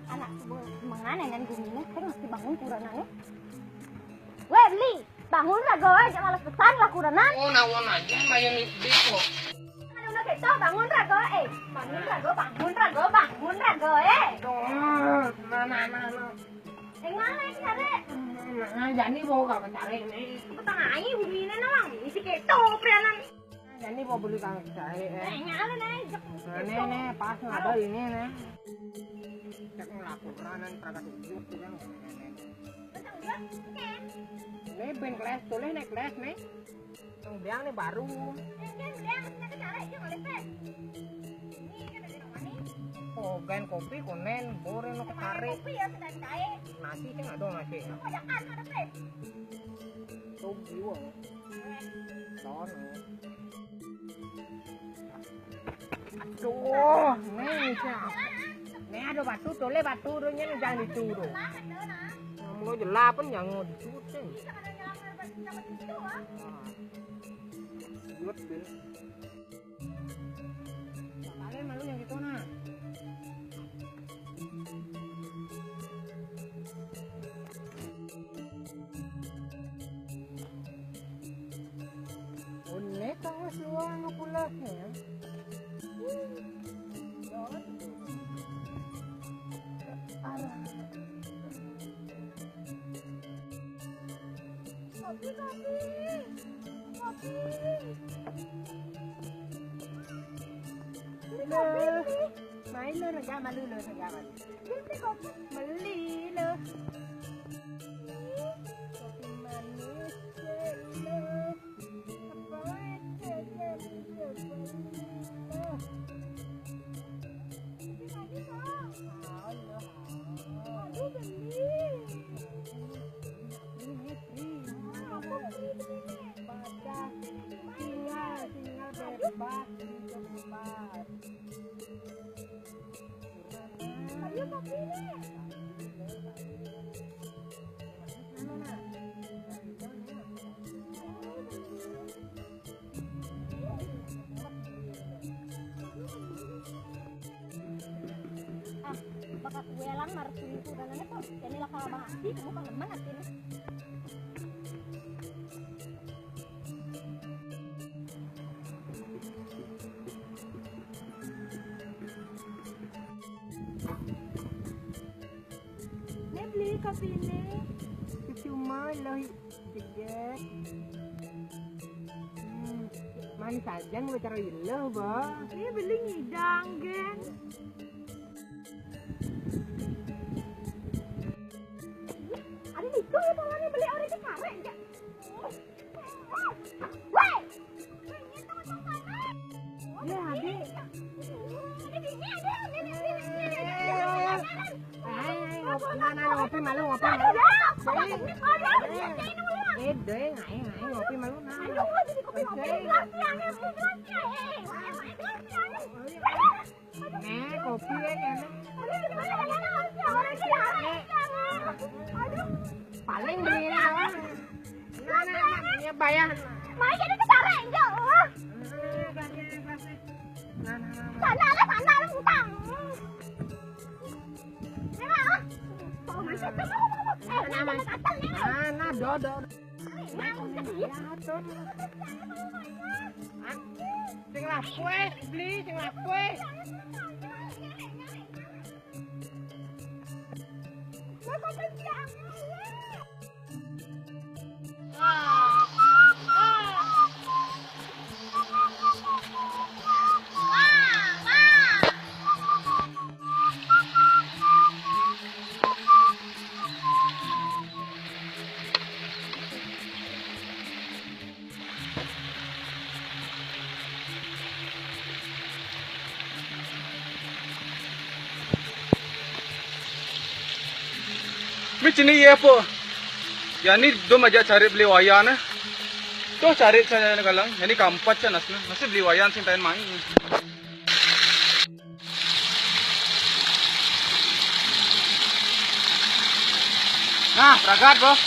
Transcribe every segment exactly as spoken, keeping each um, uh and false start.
Anak subuh mangane nang gumine, kan mesti bangun kurang anu. Weh, Beli, bangun rago, eh, jangan males pesan lah kuranan. Oh, nawon aja, Mbak Yuni, beko. Aduh, udah gitu, bangun rago, eh. Bangun rago, bangun rago, bangun rago, eh. Aduh, mana, mana, mana. Eh, mana yang cari? Nah, jadi bawa ke cari nih. Petang aja, gumine nawang, isi keto, prianan. Jani mau beli kang cai, eh. Nah, nyala nih, jek. Nah, ini nih, pas ada ini nih. Cek ngelaporan yang kagak tujuh tuh yang. Betul dia, oke. Ini ben kelas, tulis nih kelas nih. Yang biang nih baru. Yang biang, biang, kita cari aja, nggak lepek. Ini kan ada yang mana? Oh, gen kopi, konen, bore, no, kecari. Kopi ya, sedang cai. Nasi kan ada nasi. Kebanyakan ada teh. Tuh, jiwa. Sono. Aduh, nih, siap. Nih, ada batu, tole batu, udah nyana jangan dicuru. Mau jelapan jangan dicuru. Buat, Bil. Kalian malu yang gitu, nah. Une tangos luang pula ya. Arah. Kopi, kopi. Kopi. Ini kopi, ini. Mai lo rega malu, lo rega malu. Beli kopi, beli lo. Kopi manis, lo. Apa itu? Kopi manis, lo. Aduh, beli. Ini free. Apa free beli? Pada tinggal, tinggal bebas, bebas. Ah, bakat welang marap selingkuh dan anak kok. Jadi lah kalau bahas sih, kamu kan teman artinya. Ini beli kopi ini. Cuma lo jejet. Hmm, manis aja nggak cara ilah, Bang. Ini beli ngidang, geng. Ada itu ya, polanya beli orang itu kare, enggak? Weh! Ya, Abi. Ayo, ayo, ngopi, mana, ngopi malu, ngopi malu. Eh, deng, ayo, ayo, ngopi malu, nah. Nih, kopi ya, kan? Paling beli ini doang. Nah, nah, nah, ini bayar. Mai jadi kesara, enggak. Nah, nah, nah, nah. Sana lah, sana lah, utang. Nah, oh, masuk ke mana? Eh, nah, nah, nah, nah, nah, do, do. Nah, oh, sedih. Ya, tuh. Sing lah kue, beli, sing lah kue. Cini ye po. Yani do majak cari beli wayan eh. Tuh cari saya galang. Yani kampat saya nasna. Masih beli wayan sing tain mai. Nah, pragat, Bos.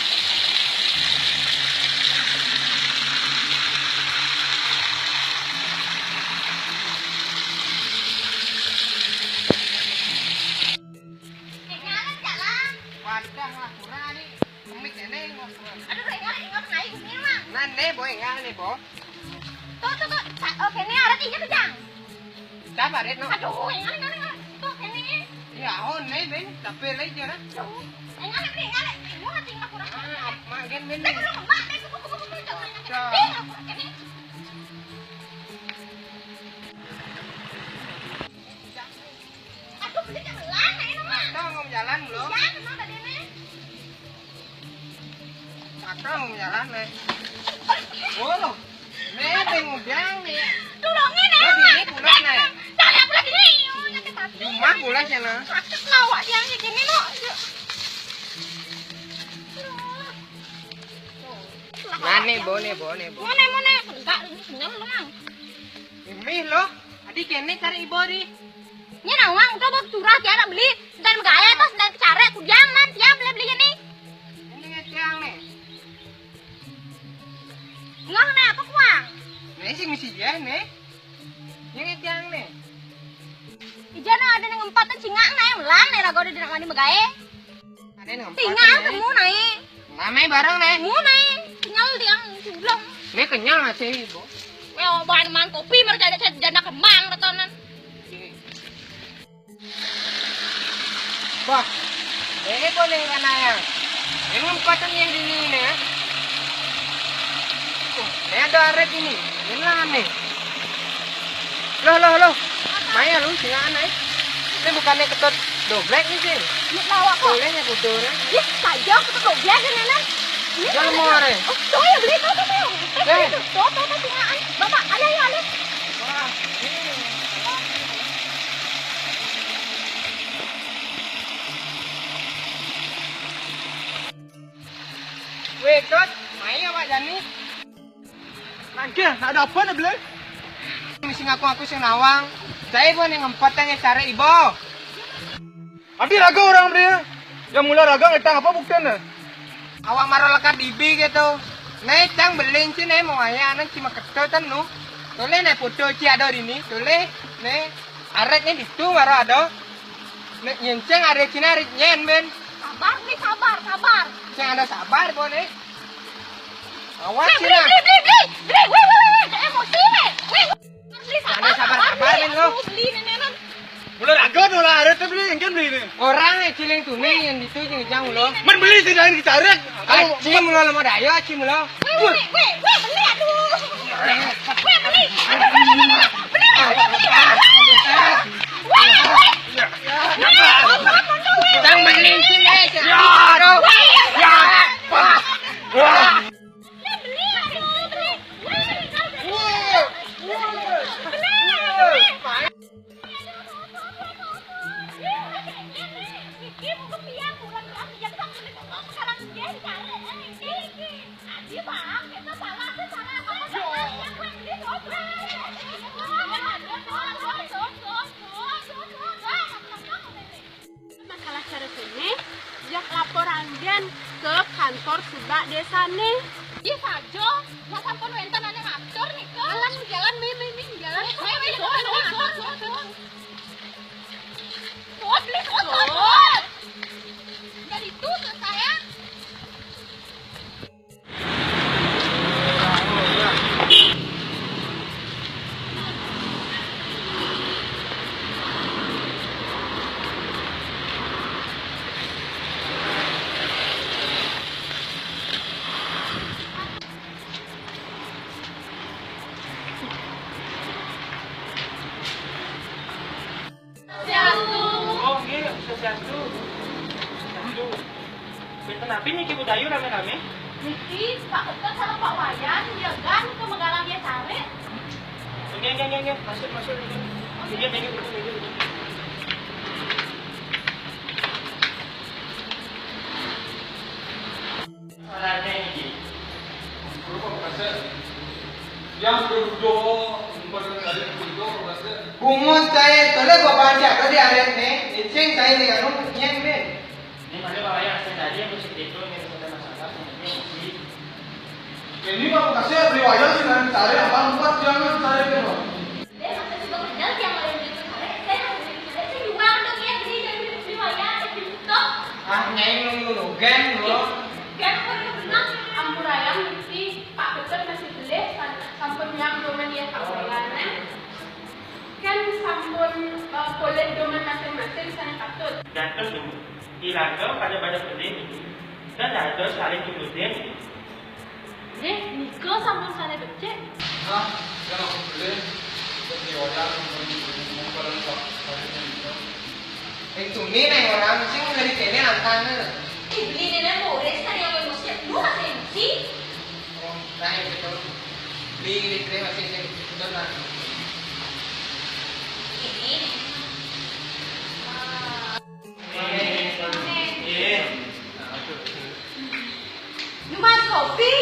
Wadah lah, kurang nih. Kemik ini, Bos. Aduh, ingat, ingat, naik, ini mah. Nah, nih, Bo, ingat nih, Bo. Tuh, tuh, tuh. Sa- Oke, ini alat ini tuh, Jang. Kita parit, no. Aduh, ingat, ingat, ingat. Tuh, ini. Ya, oh, nih, Ben. Tapi lagi, ya, nah. Tuh. Ingat, ingat, ingat. Gua nggak tinggal kurang. Ah, makin, Ben. Tuh, tuh, Mak, tuh, tuh, tuh, tuh, tuh, tuh, tuh. Tuh. Ini, ini. Aduh, beli jalan, ayo, Mak. Atau mau jalan belum? Iya, kenapa tadi ini? Atau mau jalan, nih. Oh, nih, tengok jang, nih. Tulungin, Lo ayo, Mak. Ini pulang, nih. Jangan pulang gini, yuk, sakit hati. Cuma pulang, sana. Sakit lawak dia, kayak gini, lo. Yuk. Nah, nih, Bo, nih, Bo, nih, Bo. Mana, mana? Enggak, ini kenyang, Mang. Ini, lo. Tadi kene cari Ibo, di. Ini nawang, coba curah, tiada beli. Dan gaya, terus dan kecare, kujang, man, tiap beli, beli ini. Ini ngetiang, nih. Enggak, nih, apa kuang? Nih, sing misi dia, nih. Ini ngetiang, nih. Ijana ada yang empatan cingak, nih, melang, nih, ragu ada di nak mandi megae. Ada yang empat. Tinggal nih. Kamu naik. Namanya bareng nih. Mau naik. Kenyal dia, pulang. Ini kenyal masih, Bu. Ya, bahan man kopi, mereka ada janda kemang, retonan. Bah, ini boleh kan, ya? Ini empatan yang di sini, ya. Tuh, ini ada aret ini. Ini lah aneh. Loh, loh, loh. Maya lu, sing aneh. Ini bukannya ketut doblek nih, sih. Ini lawak kok. Boleh ya, kudu, ya? Ih, saja ketut doblek, kan, Nenek? Ini Jangan ada mau, ya? Are. Oh, tuh ya, beli tuh, tuh, tuh. Eh, Eh. Beli tuh. Tuh, tuh, tuh, sing aneh. Bapak, ayo, ayo, ayo. Wah, ini. Weh, Dot, mai awak jani? Nangke, nak ada apa nak beli? Misi ngaku-ngaku sing nawang. Saya pun yang empat tanya cara ibo. Adi raga orang beli. Yang mula raga ngetang apa buktinya? Awak maro lekat bibi gitu. Nih, cang beling sih nih, mau ayah anak cuma keto tanu. Toleh nih foto ci ada di ni. Toleh nih. Aret nih ditu maro ada. Nek nyenceng ada cina aret nyen, Ben. Sabar nih, sabar, sabar. Ceng ada sabar, Bo, nih. Awas, Bli, cina. Bli, Bli, Bli, Bli, weh, weh, weh, emosi, weh. Weh, weh. Beli sabar, ada sabar, sabar, sabar, Bli. Ben, lo. Aduh, beli nenenan. Mula raga tu lah, ada tu beli, enggan beli ni. Orang eh ciling tu ni yang ditu jeng jang lo. Men beli sih dah yang dicarik. Acim lo, lama daya, acim lo. Weh, weh, weh, weh, beli, aduh. Weh, beli. Aduh, beli, beli, beli, beli, beli. Weh, weh. Tang beli sini, ya. Weh. Ya. Weh, beli, aduh, beli. Weh, beli. Beli, beli. Masalah cara kene, jak laporan gen ke kantor subak desa nih. Ih, sajo, masa pun wenten ane ngatur nih, Kak. Alah, jalan, mi, mi, mi, jalan. Mi, mi, mi, mi, mi, mi, mi. Tuh, please, tuh, tuh, tuh. Jadi tuh, tuh, sayang. Swastiastu. Oh, nggih, swastiastu. Aduh. Benten napi niki Budayu rame-rame? Niki, Pak Ketua sareng Pak Wayan, nyegan ke Megalang dia cari. Nggih, nggih, nggih, nggih. Masuk, masuk. Nggih, nggih, nggih. Bungut saya tole bapak siapa di aret ne, icing saya di anu nyeng ne. Ini mana bawa yang saya tadi yang musik itu yang sudah masalah sebenarnya sih. Ini mah kasih riwayat sih dari cari apa empat jangan cari ke bang. Saya masih juga kenal yang lain itu cari, saya masih cari, saya juga ada yang beli dari riwayat itu. Ah, nyai nunggu nugan lo. Kan perlu benar, ampun ayam mesti Pak Dokter masih beli, sampun yang domen ya Pak Boyana. Kan sampun eh, boleh domen masing-masing sana patut. Jangan dulu. Ilaga pada pada beli ini. Dan ada saling kemudian. Nggih, nika sampun sané becik. Nah, yang aku beli, untuk di order, untuk di order, Pak. Ing tuni nang ora mesti wong dari kene antane lho. Ih, beli nenek murid kan yang musik. Lu masih emosi? Oh, nah itu. Beli ini masih sing bener lah. Ini. Numan kopi?